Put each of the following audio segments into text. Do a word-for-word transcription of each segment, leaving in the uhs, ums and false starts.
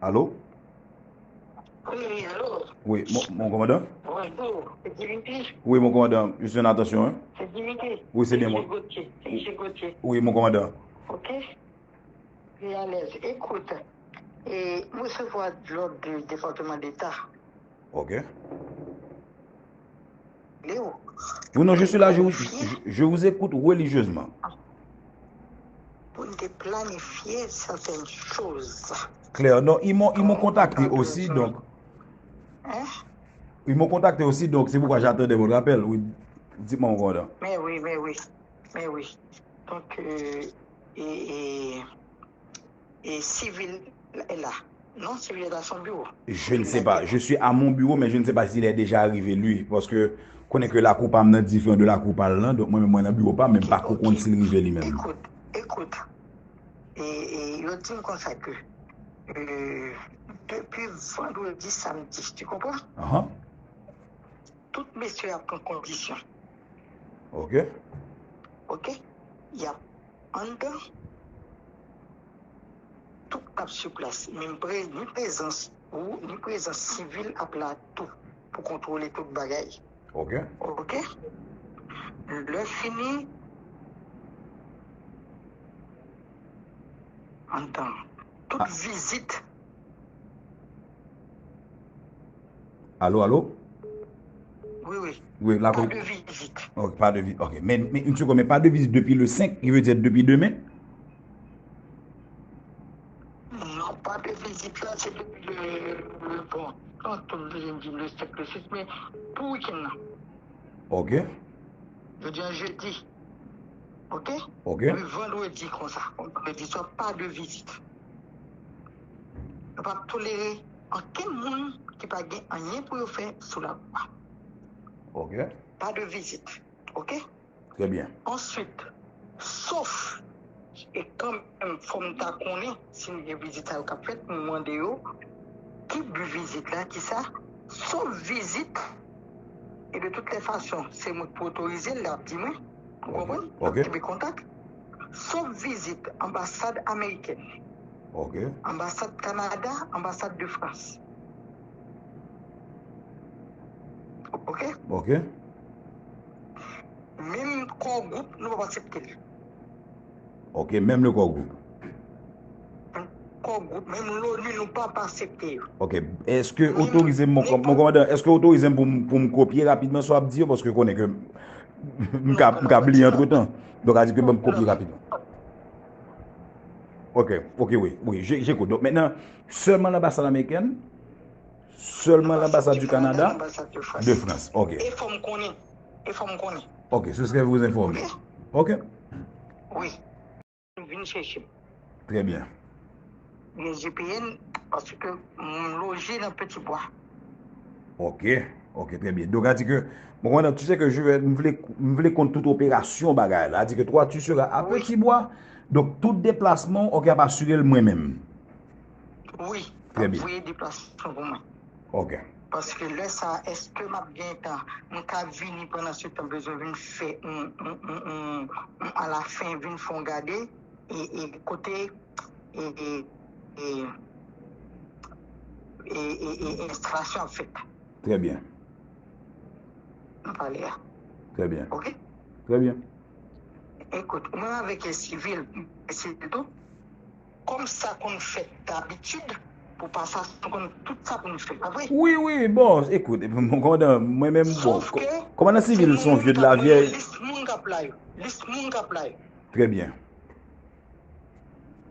Allô? Oui, allô? Oui, mon, mon commandant? Bonjour, c'est Dimitri. Oui, mon commandant, je suis en attention, hein? C'est Dimitri. Oui, c'est bien moi. C'est Gauthier. C'est Michel Gauthier. Oui, mon commandant. Ok? Très à l'aise. Écoute, et recevoir de l'ordre du département d'État. Ok. Léo, Oui, non, je suis là, je vous, je, je vous écoute religieusement. Pou n te planifye certaines choses. Claire, non, ils m'ont ils m'ont contacté aussi, donc Hein? Ils m'ont contacté aussi, donc c'est pourquoi j'attendais votre appel. Oui, dites-moi, mon commandant. Mais oui, mais oui, mais oui. Donc, euh, et, et, et civil est là. Non, civil est à son bureau. Je ne sais pas. Je suis à mon bureau, mais je ne sais pas s'il est déjà arrivé, lui. Parce que konnen ke lakou pa m nan diferan de lakou pa l lan, donk mwen menm mwen nan biwo pa m, men m pa ko konn si l rive li menm. Écoute, écoute. Et, et yo di m konsa ke euh, depuis vendredi, samedi, tu comprends? Ahan. Tout mesye ap pran kondisyon. Ok. Ok? Y ap anndan, tout ap sou plas. Men pre, ni prezans ou, ni prezans sivil ap la tou pou kontwole tout bagay. Ok. Ok? Lè fini, anndan, tout vizit. Allô, allô? Oui, oui. Oui, la Pas ko- de visite. Ok, pas de visite. Ok, mais, mais une seconde, mais pas de visite depuis le cinq, qui veut dire depuis demain? Non, pas de visite là, c'est depuis le, le bon. Quand on vient dire le cinq, le six, mais pour week-end là. Ok. Je dis un jeudi. Ok? Ok. Le vendredi comme ça. Vendredi soir, pas de visite. Yo pa tolere ankenn moun ki pa gen anyen pou yo fè sou la lwa. Ok. Pas de visite. Ok? Très bien. Answit, sof, e kanmenm fò m ta konnen si gen vizit sa yo k ap fèt, m mande yo ki bi vizit la, ki sa, sof vizit, e de tout lè fason, se mwen k pou otorize l, l ap di mwen, ou konprann? N ap kenbe kontak. Sof vizit anbasad amerikèn, Ok. anbasad Kanada, anbasad de Frans. Ok? Ok. Menm kò gwoup, nou p ap aksepte l. Ok, menm le kò gwoup. Kò gwoup, menm l'ONU, nou p ap aksepte yo. Ok. Èske otorize m, mon, mon kòmandan, èske otorize m pou m, pou m kopye rapidman sa w ap di yo, paske konnen ke m ka, m ka bliye antretan. Donk, a di ke ban m kopye rapidman. Ok, ok, wi, wi, je, j'écoute. Donk, mentnan, sèlman lanbasad amerikèn, sèlman lanbasad du Canada, Anbasad de Frans. De Frans, ok. E fò m konnen. E fò m konnen. Ok, ce serait vous informer. Ok. Wi. Vin chèche m. Très bien. Gen G P N, paske m loje nan Petit Bois. Ok, ok, très bien. Donk, a di ke, bon, komandan, tu sais que je vais, m vle, m vle konn tout operasyon bagay la. A di ke toi, tu seras à Petit Bois. Donk, tout deplasman, ok, ap asire l mwen menm. Wi, Très ap bien. Voye deplasman pou mwen. Ok. Paske lè sa, èske m ap gen tan, m ka vini pandan se tan, bezwen vin fè, m, m, m, m, m, alafen, vin fè yon gade, e, e kote, e, e, e, e, e, e enstalasyon ap fèt. Très bien. M pale a. Très bien. Ok? Très bien. Ekout, mwen avèk e sivil, e sivil tou, kòm sa konn fèt dabitid, pou pasaj, nou konn tout sa pou nou fè, pa vre? Wi, wi, bon, écoute, mon kòmandan, mwen menm, bon, Sof ke kòmandan sivil, son vieux de la vieille. Lis moun k ap la yo. Lis moun k ap la yo. Très bien.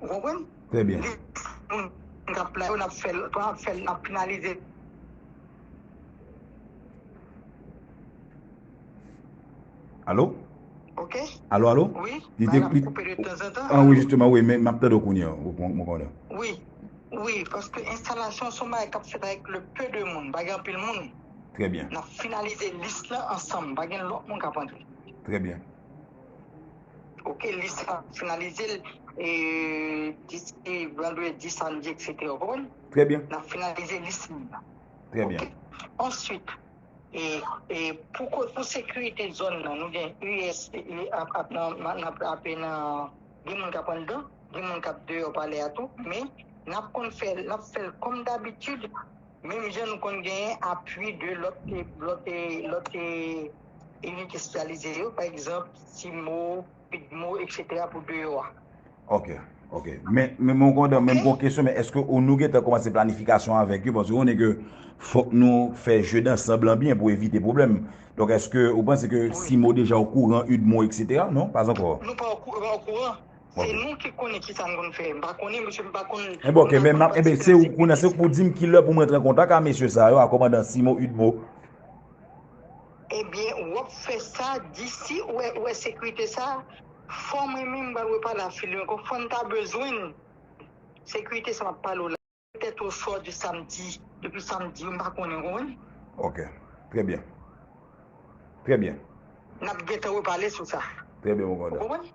Ou konprann? Très bien. Lis moun k ap la yo, n ap fè l, n ap fè l, n ap finalize. Allô? Ok? Allô, allô? Wi, Li la, te- n ap li- koupe de tanzantan. Ah oui, justement, oui, men m ap tande w kounye a, mon, mon kòmandan. Wi, wi, paske enstalasyon se yon bagay k ap fèt avèk le peu de moun, pa gen anpil moun. Très bien. N ap finalize lis lan ansanm, pa gen lòt moun k ap antre. Très bien. Ok, lis la finalize l, e, disi vandredi, samdi, et cetera. Ou konprann? Très bien. N ap finalize lis moun nan. Très bien. Ok? Answit, e, e pou, ko- pou sekirite zòn nan, nou gen U S, e, ap, ap, nan, nan, nan, ap, nan, gen moun k ap anndan, gen moun k ap deyò palè a tou, men N ap konn fè l, n ap fè l kòm dabitid, menm jan nou konn genyen apui de lòt, lòt, lòt, eh, inite espesyalize yo, pa egzanp, CIMO, PIDMO, etsetera pou deyò a. Ok, ok. Men, men, men, komandan, men m gen yon kesyon, men èske ou nou gentan kòmanse planifikasyon avèk yo? Paske ou konnen ke fòk nou fè je dansanm lan byen pou evite pwoblèm. Donk, èske ou panse ke CIMO deja okouran, UDMO, etsetera? Non, pas ankò. Nou pa okouran. Se nou ki konnen ki sa n konn fè. M pa konnen, mesye, m pa konn. Enben, ok, men, enben, se ou, kounye a, se ou pou di m kilè pou mwen rantre an kontak a mesye sa yo, a kòmandan CIMO, UDMO. Ebyen, w ap fè sa, disi ou wè, ou wè sekirite sa, fò mwen menm m pral repale a Fili ankò, fò n ta bezwen n. Sekirite sa m ap pale w la, petèt oswa de samdi, depi samdi, m pa konnen, w konprann? Ok, trè byen. Trè byen. N ap gentan repale sou sa. Trè byen, mon kòmandan. Ou konprann?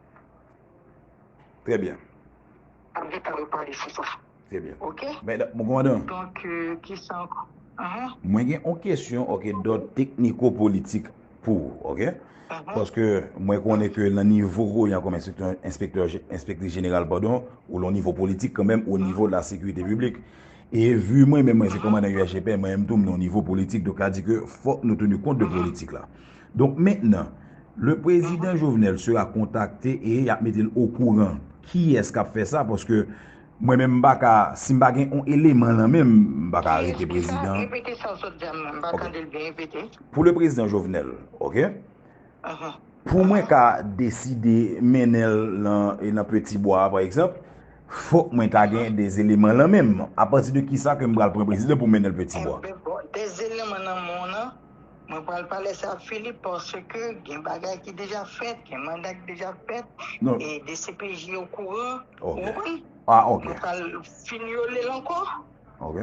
Trè byen. N ap gentan repale sou sa. Trè byen. Ok? Men, mon kòmandan. Donk, euh, ki sa ankò? Ahan. Mwen gen yon kesyon, ok, dòd tekniko-politik pou ou, ok? Ahan. Paske mwen konnen ke nan nivo ou an kòm enspektè, enspektè, enspektris jeneral, padon, ou lan nivo politik kanmenm, o nivo de la sekirite piblik. E vi mwen menm, mwen se kòmandan U S G P, mwen menm tou, m nan nivo politik, donk sa di ke fòk nou teni kont de politik la. Donk mentnan, le président Jovenel sera contacté e y ap mete l okouran kiyès k ap fè sa, paske mwen menm m pa ka, si m pa gen yon eleman lan men m, m pa ka arete prezidan. Repete sa w sot di a, m pa tande l byen, repete. Pou le président Jovenel, ok? Pou mwen ka deside mennen l nan, e nan Petit Bois, pa egzanp, fòk mwen ta gen de eleman lan men m. Apati de kisa ke m pral pran prezidan pou mennen l Petit Bois? Enben, bon, de eleman nan men w lan, mwen pral pale sa ak Philippe, paske gen bagay ki deja fèt, gen manda ki deja fèt, e D C P J okouran, ou konprann? Ah, ok. Nou pral finyole l ankò. Ok.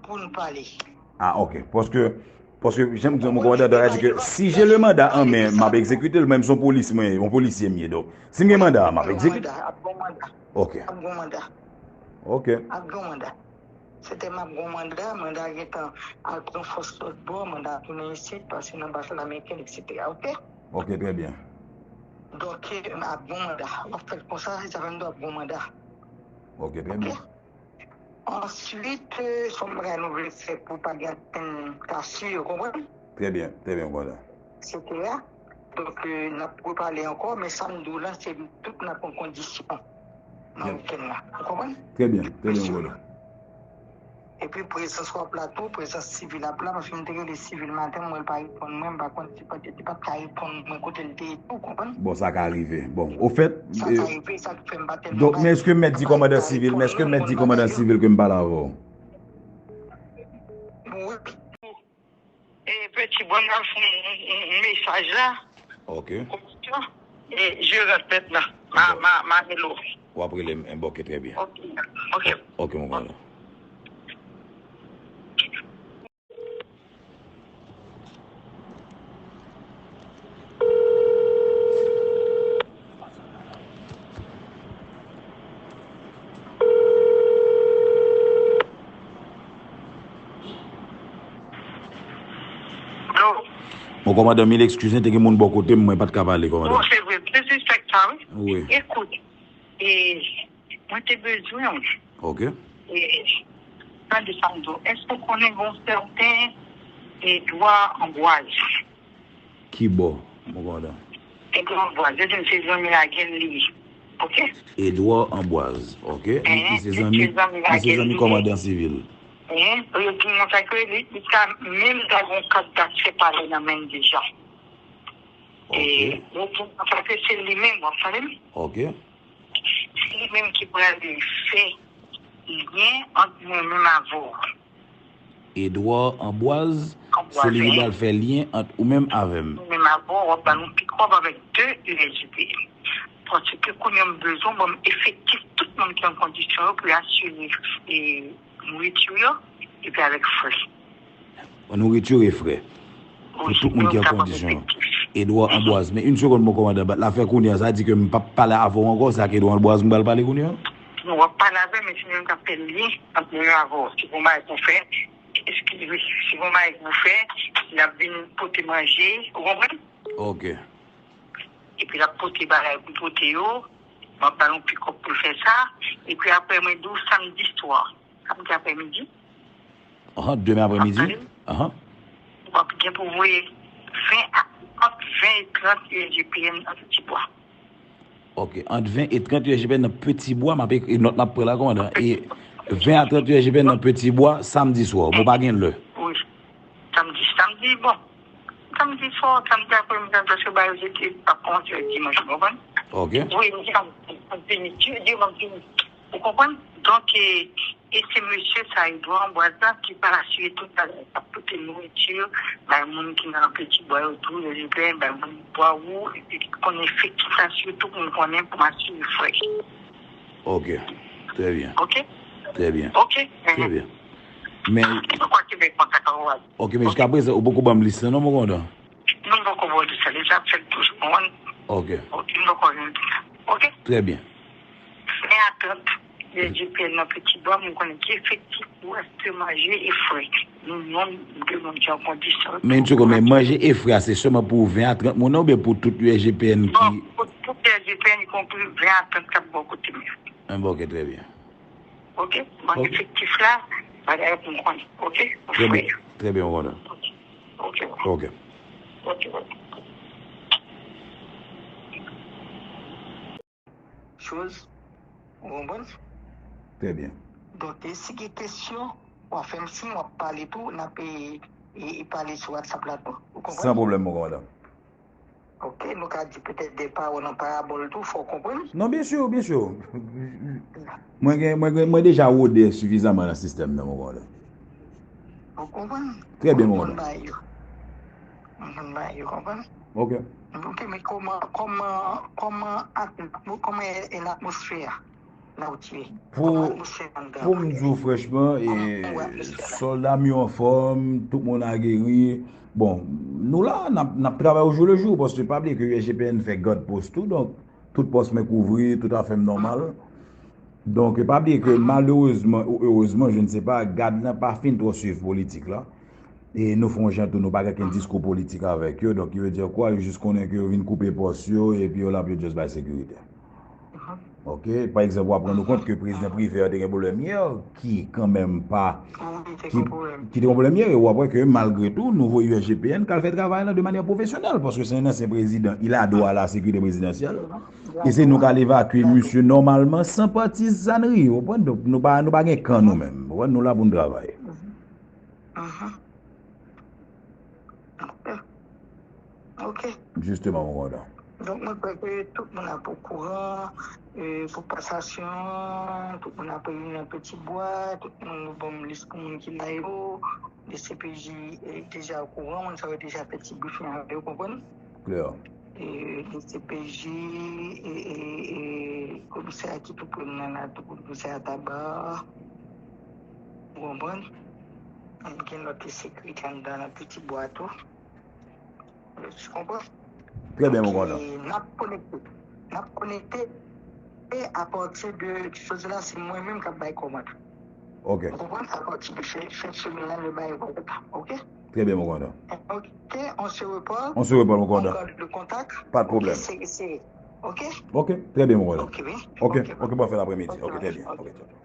Pou n pale. Ah, ok. Paske, paske, jan m di, mon kòmandan, sa di ke si j'ai le mandat en main, m ap egzekite l, menm si yon polis, mwen, yon polisye m ye. Donk, si m gen manda, m ap egzekite. Ap gen manda. Ok. Ap gen manda. Ok. Ap gen manda. Se te m ap gen manda, manda gentan al pran fòs lòt bò, manda tounen isit, pase nan baz ameriken, etsetera. Ok? Ok, trè byen. Donk, ap gen manda. W ap fè l konsa, sa fè m di w ap gen manda. Ok, trè byen. Answit, euh, se yon bagay nou vle fè pou pa gen ankenn kase, ou konprann? Trè byen, trè byen, kòmandan. Etsetera. Donk, euh, n ap repale ankò, men sa m di w la, se tout n ap pran kondisyon nan wikenn nan. Ou konprann? Trè byen, trè byen, kòmandan. Epi prezans w ap la tou, prezans sivil ap la, paske m te rele sivil maten, m wè l pa reponn mwen, m pa konn si pa t, li pa t ka reponn mwen kote l te ye tou, konprann? Bon, sa ka rive. Bon, ofèt, sa ka rive, sa k fè m pa tèlman... Donk, men èske m mèt di kòmandan sivil, men èske m mèt di kòmandan sivil ke m pale avè w? Wi. E, Petit Bois, m ap fè yon, yon, yon mesaj la. Ok. E, je rant mentnan. Ma, ma, ma rele w. W ap rele m. Ok, trè byen. Ok. Ok. Ok, mon kòmandan. Bon, kòmandan, mil eskiz, te gen moun bò kote m, mwen pa t ka pale, kòmandan. Bon, se vre, disrespect sa, wi. Wi. Ekout, e, mwen te bezwen w. Ok. E, tande sa m di w. Èske w konnen gen yon sèten Edouard Ambroise? Ki bò, mon kòmandan? Edouard Ambroise, yo di m se zanmi Laguel li ye. Ok? Edouard Ambroise, ok. Li, li se zanmi, li se zanmi kòmandan sivil. Yo di m konsa ke li, li ka menm ta gen yon kat daksè pale nan men l deja. Ok. E, yo di m konsa ke se li menm, w ap tande m? Ok. Se li menm ki pral fè lyen ant mwen menm avè w. Edouard Ambroise, se li ki pral fè lyen ant ou menm avè m. Ou menm avè w, w ap ba nou pick up avèk de U S G P. Paske kounye a m bezwen ban m efektif tout moun ki an kondisyon yo pou yo asire, e, nouriti yo, epi avèk frè. Nouriti e frè. Pou tout moun ki an kondisyon. Edouard Ambroise. Men, yon segonn, mon kòmandan, bat la fè kounye a, sa di ke m p ap pale avè w ankò, se ak Edouard Ambroise m pral pale kounye a? Non, w ap pale avè l, men se li menm k ap fè lyen ant mwen avè w. Si gon bagay pou fè, eskize, si gon bagay pou fè, l ap vin pote manje, ou konprann? Ok. Epi l ap pote bagay pou pote yo. M ap ba l yon pikòp pou l fè sa. Epi apre, mwen di w samdi swa. Samdi aprèmidi. Ahan, demen aprèmidi? Ap tande m? Ahan. W ap gen pou voye ven a, ant ven e trant U S G P N nan Ti Bwa. Ok, ant ven e trant U S G P N nan Ti Bwa, m ap ekri nòt m ap pran la, kòmandan. E ven a trant U S G P N nan Ti Bwa, samdi swa. Bon, pa gen lè. Wi. Samdi, samdi, bon. Samdi swa, samdi aprèmidi, paske ba yo se te ap kòmanse dimanch, ou konprann? Ok. Wi, m di, m ap vini, Dye, Dye, m ap vini. Ou konprann? Donk, e, e se mesye sa, Edouard Ambroise la, ki pa asire tout bagay, k ap pote nouriti, bay moun ki nan Ti Bwa yo tou, yo libè, bay moun bwa ou, epi ki konnen efektif la, sitou pou m konnen pou m asire frè. Ok, trè byen. Ok? Trè byen. Ok? Trè byen. Men, Ki poko Kebèk kontak avè w. Ok, men jiska prezan, ou poko ban m lis lan, non, mon kòmandan? Non, m poko ba w lis la, deja ap fèt toujou, ou konprann? Ok. Ok, m poko jwenn lis la. Ok? Trè byen. Ven a trant, U S G P N nan Ti Bwa, m konnen ki efektif pou achte manje e frè. Nou, nou, de moun ki an kondisyon. Men, yon segonn, men manje e frè a, se sèlman pou ven a trant moun nan oubyen pou tout U S G P N ki Bon, pou tout U S G P N, ikonpri ven a trant k ap bò kote m yo. Ah, bon, ok, trè byen. Ok? Bon, Ok. Efektif la, bagay pou m konnen. Ok? Trè byen, trè byen, mon kòmandan. Ok. Ok. Ok. Ok, ok. Choz, ou konprann? Trè byen. Donk, e si gen kesyon, w a fè m siy, w ap pale tou, n ap, e, e, e pale sou WhatsApp la tou. Ou konprann? San pwoblèm, mon kòmandan. Ok, nou ka di petèt de pawòl an parabòl tou, fò w konprann. Non, byen si, byen si. Mwen gen, mwen gen, mwen deja wode sifizaman nan sistèm nan, mon kòmandan. Ou konprann? Trè byen, mon kòmandan. Mwen konn bagay yo. Mwen konn bagay yo, konprann? Ok. Ok, men kòman, kòman, kòman, ak, kòman e, e latmosfè a? Pou, pou m di w franchman, e, sòlda m yo anfòm, tout moun ageri. Bon, nou la, n ap, n ap travay au jour le jour, paske pa bliye ke U S G P N fè gad pòs tou, donk, tout pòs mwen kouvri, tout afè m nòmal. Donk, pa bliye ke malerezman ou erezman, je ne sais pas, gad lan pa fin twò swiv politik la. E nou fè yon jan tou, nou pa gen okenn diskou politik avèk yo, donk, ki vle di kwa, yo jis konnen ke yo vin koupe pòs yo, epi yo la pou yo just bay sekirite. Ok, pa egzanp, w ap rann ou kont ke prezidan Privert te gen pwoblèm yè, ki kanmenm pa, ki, ki te gen pwoblèm yè, e w ap wè ke malgre tou, nou voye U S G P N k al fè travay lan de manyè pwofesyonèl, paske se yon ansyen prezidan, il a droit à la sécurité présidentielle, e se nou k al evakye misye nòmalman, san patizanri, ou konprann? Donk, nou pa, nou pa gen kan nou menm, ou konprann? Nou la pou n travay. Mhm. Ok. Jisteman, mon kòmandan. Donk, mwen kwè ke tout moun ap okouran, e, pou pasasyon, tout moun ap reyini nan Ti Bwa, tout moun, nou ban m lis pou moun ki la yo, D C P J, e, deja okouran, moun sa yo deja fè ti brifing avè yo, konprann? Klè. E, D C P J, e, e, e, komisè a ki tou pre m nan la, tou komisè a Taba, ou konprann? Gen lòt sekirite anndan nan Ti Bwa tou. Ou konprann? Trè byen, mon kòmandan. Donk, n ap konekte. N ap konekte. E apati de, jodi la, se mwen menm k ap bay kòmand. Ok. Ou konprann? Apati de fen, fen semèn nan, nou bay kòmand. Ok? Trè byen, mon kòmandan. Ok, on se reparle. On se reparle, mon kòmandan. On garde le contact. Pa de pwoblèm. Ok, se, se, ok? Ok, trè byen, mon kòmandan. Ok, wi. Ok, ok, bon fen aprèmidi. Ok, trè byen. Ok. Ok, trè byen.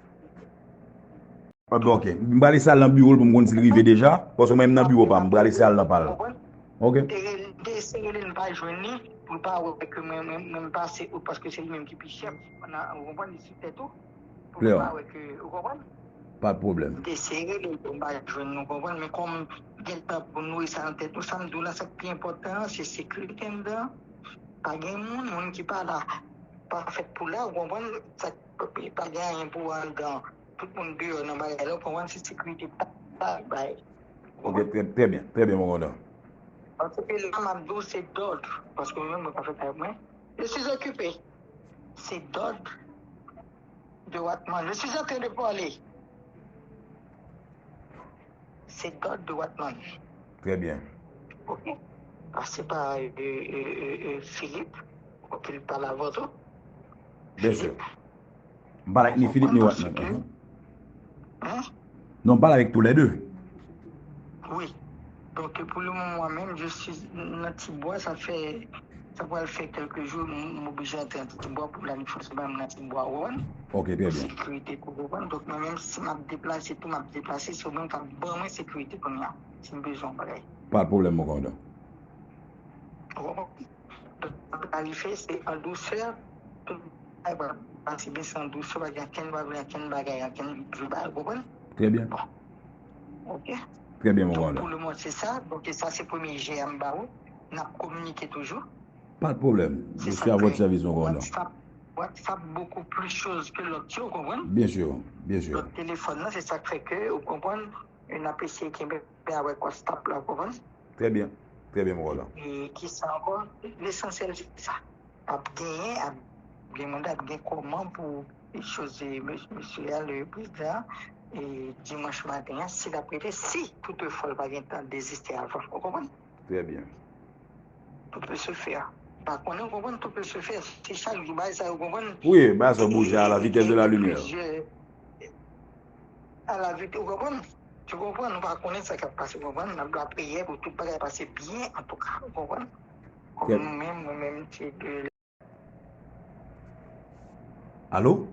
Ah, bon, ok. M prale sa al nan biwo l pou m konn si l rive deja. Paske mwen menm nan biwo pa m, m prale sa al nan pa l. Ok. Te rele, te eseye rele l, m pa jwenn li. Pou l pa wè ke mwen, mwen, mwen m pase out paske se li menm ki pi chèf. Ou konprann, li sou tèt ou. Pou l pa wè ke, ou konprann? Pa de pwoblèm. M te eseye rele l, m pa jwenn li, ou konprann. Men kòm gen tan pou nouri sa nan tèt nou, sa m di w la, sa k pi enpòtan an, se sekirite anndan. Pa gen moun, moun ki pa la, pa fèt pou la, ou konprann? Sa, pa gen anyen pou anndan. Tout moun deyò nan bagay la, ou konprann, se sekirite pa bay. Ok, trè, trè byen, trè byen, mon kòmandan. Paske la, m ap di w, se dòd, paske mwen menm, mwen pa fè kay mwen. Je suis occupé. Se dòd de Watman. Je suis en train de parler. Se dòd de Watman. Trè byen. Ok. Pase pa, e, e, e, e, Philippe, pou l pale avè w tou. Byen si. Philippe. M pale ak ni Philippe ni Watman. Hein? Non, m pale avèk toulède. Wi. Donk, pou le moman menm, je suis nan Ti Bwa, sa fè Sa pral fè kèlke jou, m, m oblije antre nan ti bwa pou la, m fòse ban m nan ti bwa, ou konprann? Ok, trè byen. Sekirite, ou konprann? Donk, mwen menm, si m ap deplase, tou m ap deplase, se ou menm k ap ban mwen sekirite kounye a, si m bezwen yon bagay. Pa de pwoblèm, mon kòmandan. Ou konprann? Donk, sa pral rive, se an dousè, tout bagay pral pase byen, se an dousè, pa gen ankenn, pa gen ankenn bagay, ankenn vye bagay, ou konprann? Trè byen. Bon. Ok. Trè byen, mon kòmandan. Donk, pou le moman, se sa. Donk, sa, se premye je a m ba ou. N ap kominike toujou. Pa de pwoblèm. Je suis à votre service, mon kòmandan. WhatsApp, WhatsApp beaucoup plus chose que l'autre, ou konprann? Byen si, byen si. Lòt telefòn nan, se sa k fè ke, ou konprann, n ap eseye kenbe avèk WhatsApp la, ou konprann? Trè byen. Trè byen, mon kòmandan. E ki sa ankò? Lesansyèl, se sa. Ap genyen, ap gen manda, ap gen kòman pou choz, e, mes-, mesye a, le prezidan, e, dimanch maten an, si l ap rete, si toutefwa l pa gentan deziste avan. Ou konprann? Trè byen. Tout peut se faire. Pa konnen, ou konprann, tout peut se faire. Se chak jou bagay sa, ou konprann? Wi, bagay sa bouje à la vitesse de la lumière. Plizyè, à la vitesse, ou konprann? Tu comprends? Nou pa konnen sa k ap pase, ou konprann? N ap lapriyè pou tout bagay pase byen, antouka, ou konprann? Kòm nou menm, mwen menm, se de Alo?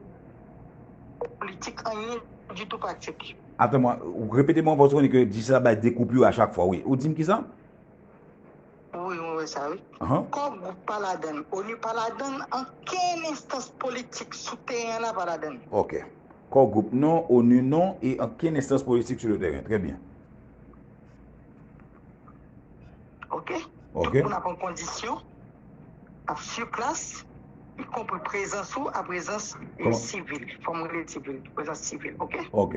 Politik, anyen ditou pa aksepte. Attends-moi, répétez-moi votre chronique, di sa bay de koupure à chaque fois, wi. Ou di m kisa? Wi, mwen wè sa, wi. Ahan. Core Group pa ladann, onu pa ladann, ankenn enstans politik sou teren an la pa ladann. Ok. Core Group non, onu non, e ankenn enstans politik sou le teren. Trè byen. Ok? Ok. Tout moun ap an kondisyon, ap sur place, y compris prezans ou a prezans, e, sivil. Fò m rele sivil, prezans sivil, ok? Ok.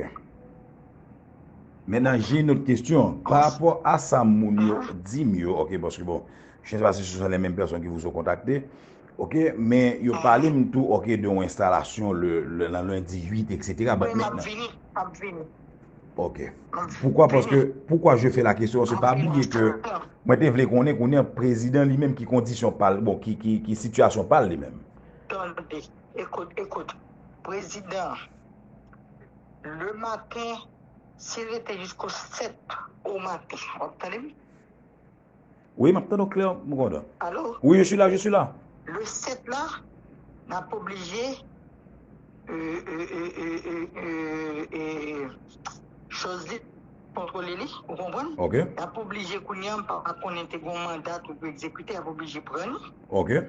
Maintenant, j'ai une autre question. Par rapport à sa moun yo di m yo, ok, paske bon, je ne sais pas si ce sont les mêmes personnes qui vous ont contacté, ok, men yo pale m tou, ok, de yon enstalasyon le, le, nan lendi uit, et cetera. But maintenant, m ap vini, m ap vini. Ok. Poukwa? Paske, poukwa je fais la question, se pa bliye ke mwen te vle konnen, konnen prezidan li menm ki kondisyon pa l, bon, ki, ki, ki sitiyasyon pa l li menm. Tande, écoute, écoute. Prezidan, le matin, si l rete jusqu'à sept au matin, w ap tande m? Wi, m ap tande w klè, mon kòmandan. Alo? Oui, je suis là, je suis là. Le sept la, n ap oblije, e, e, choz li, kontwole li, ou konprann? Ok. N ap oblije kounye a, m pa konnen te gon manda tou pou egzekite, n ap oblije pran li. Ok.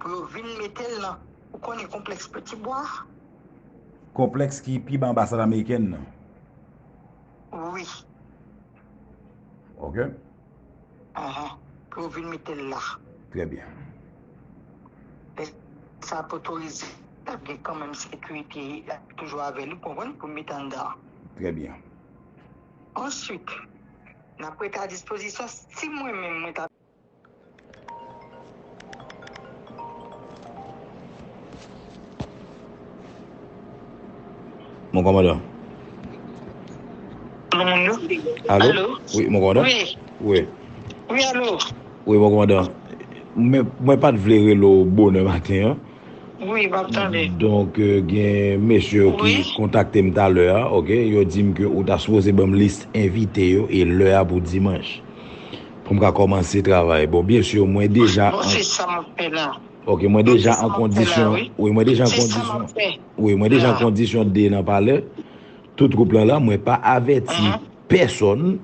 Pou yo vin mete l nan, ou konnen konplèks Petit Bois? Konplèks ki pi ba anbasad amerikèn nan. Wi. Ok. Ahan. Pou yo vin mete l la. Trè byen. Lè sa ap otorize, ap gen kanmenm sekirite toujou avè li, konprann, pou mete anndan. Trè byen. Answit, n ap rete a dispozisyon si mwen menm mwen ta Mon kòmandan. Alo? Alo? Wi, mon kòmandan? Wi. Wi. Wi, alo? Wi, mon kòmandan. Mwen, mwen pa t vle rele w bonè maten an. Wi, m ap tande. Donk, euh, gen mesye yo ki kontakte m talè a, ok? Yo di m ke ou ta sipoze ban m lis envite yo e lè a pou dimanch. Pou m ka kòmanse travay. Bon, byen si, mwen deja... Bon, se sa m ap fè la. Ok, mwen deja an kondisyon. Wi, mwen deja an kondisyon. Wi, mwen deja an kondisyon de nan palè. Tout gwoup lan la, mwen pa avèti pèsonn.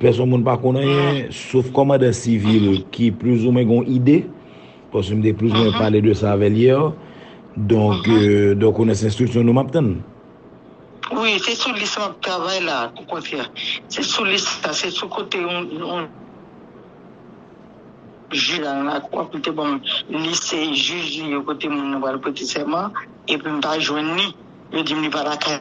Pèsonn moun pa konn anyen, sof kòmandan sivil ki plizoumwen gon ide. Paske m te plizoumwen pale de sa avè l yè. Donk, euh, donk, ou nan enstriksyon nou m ap tann. Wi, se sou lis m ap travay la, okontrè. Se sou lis la, se sou kote yon, yon jij la nan lakou a pou te ban m lis jij li yo kote moun nan pral prete sèman, epi m pa jwenn li, yo di m li pa lakay.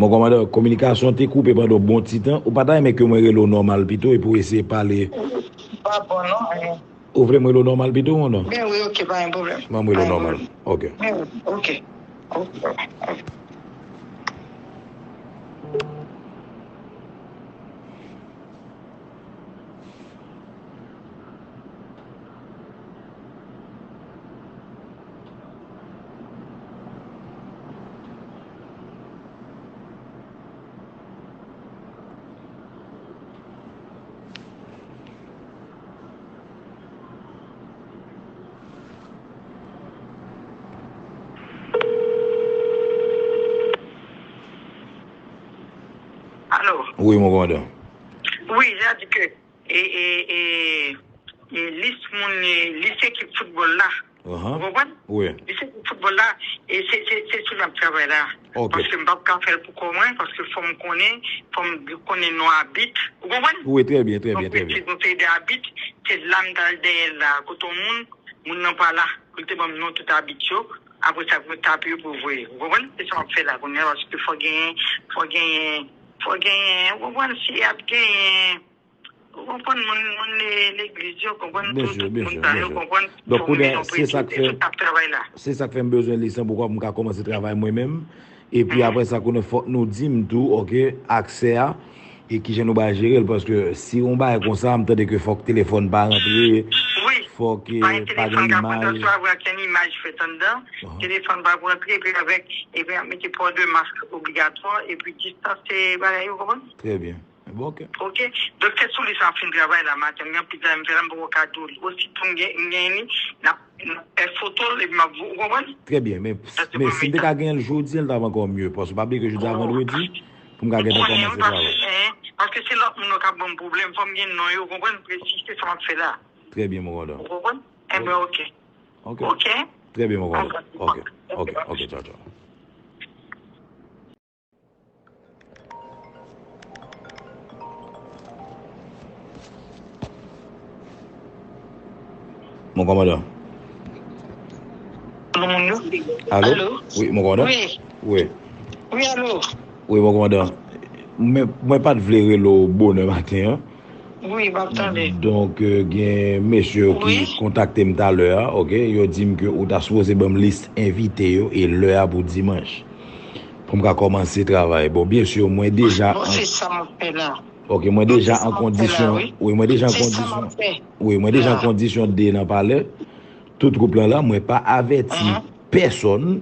Mon kòmandan, kominikasyon te koupe pandan yon bon ti tan. Ou pa ta renmen ke mwen rele w nòmal pito epi w eseye pale? Pa bon non. Ou vle mwen rele w nòmal pito ou non? Ben wi, ok, pa gen pwoblèm. Ban m rele w nòmal. Ok. Ben wi, ok. Ok, ok. Wi, mon kòmandan. Wi, sa di ke e, e, e, e lis moun, e, lis ekip foutbòl la. Ou konprann? Wi. Lis ekip foutbòl la, e se, se, se sou l ap travay la. Ok. Paske m p ap ka fè l pou kò mwen, paske fò m konnen, fò m konnen non abit. Ou konprann? Wi, trè byen, trè byen, trè byen. Donk, se yon seri de abit, se la m t al dèyè l la, kote yon moun, moun nan pa la, pou l te ban m non tout abit yo. Apre sa, pou m tape yo pou voye. Ou konprann? Se sa m ap fè la kounye a, paske fò genyen, fò genyen, fò genyen, ou konprann, si y ap genyen, ou konprann, moun, moun le-, legliz yo, konprann, tout, tout moun sa yo, konprann, fò m gen yon prensip, se sa k ap travay la. Se sa k fè m bezwen lis lan pou m ka kòmanse travay mwen menm. Epi apre sa, konnen fòk nou di m tou, ok, aksè a, e kijan nou ba jere l, paske si yon bagay konsa, m tande ke fòk telefòn pa rantre, fòk, eh, pa gen imaj. Wi, pa gen telefòn k ap rantre, swa avèk yon imaj fèt anndan, telefòn pa ap rantre, epi avèk, epi ap mete pò de mask obligatwa, epi distans, se bagay yo, konprann? Trè byen. Bon, ok. Ok. Donk, se sou li sa m ap fin travay la maten. M gen anpil travay m fè la, m poko ka di w li. Osito m gen, m gen li, n ap, n ap fè foto l, epi m ap, ou konprann? Trè byen, men, men si m te ka genyen l jodi a, l t ap ankò mye. Paske pa bliye ke jodi a vandredi, pou m ka gentan kòmanse travay. Paske, eh, paske se lòt moun yo k ap ban m pwoblèm. Fò m gen non yo, ou konprann? Presi, se sa m ap fè la. Trè byen, mon kòmandan. Ou konprann? Enben, ok. Ok. Ok. Trè byen, mon kòmandan. Ok. Ok, ok, tchaw, tchaw. Mon kòmandan. Alo, moun yo? Alo? Alo? Wi, mon kòmandan? Wi. Wi. Wi, alo? Wi, mon kòmandan. Mwen, mwen pa t vle rele w bonè maten an. Wi, m ap tande. Donk, euh, gen mesye yo ki kontakte m talè a, ok? Yo di m ke ou ta sipoze ban m lis envite yo e lè a pou dimanch. Pou m ka kòmanse travay. Bon, byen si, mwen deja... Bon, se sa m ap fè la. Ok, mwen deja an kondisyon. Wi, mwen deja an kondisyon. Wi, mwen deja an kondisyon de nan palè. Tout gwoup lan la, mwen pa avèti pèsonn.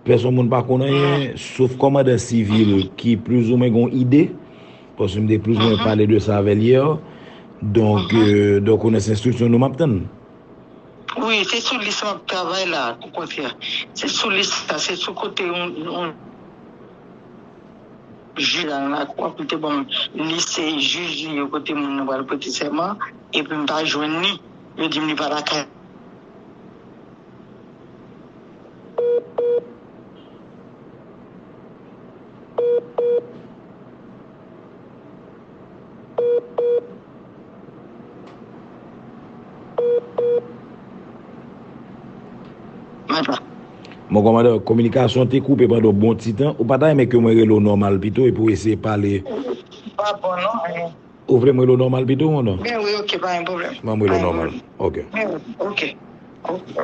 Pèsonn moun pa konn anyen, sof kòmandan sivil ki plizoumwen gen yon ide, paske m te plizoumwen pale de sa avè l yè. Donk, euh, donk, ou nan enstriksyon nou m ap tann. Wi, se sou lis m ap travay la, okontrè. Se sou lis la, se sou kote yon, yon jij la nan lakou a pou l te ban m lis jij li yo kote moun nan pral prete sèman, epi m pa jwenn li, yo di m li pa lakay. Mon kòmandan, kominikasyon te koupe pandan yon bon ti tan. Ou pa ta renmen ke mwen rele w nòmal pito epi w eseye pale? Pa bon, non. Ou vle m rele w nòmal pito, mon non? Ben wi, ok, pa gen pwoblèm. Ban m rele w nòmal. Ok. Ben wi, ok. Ok.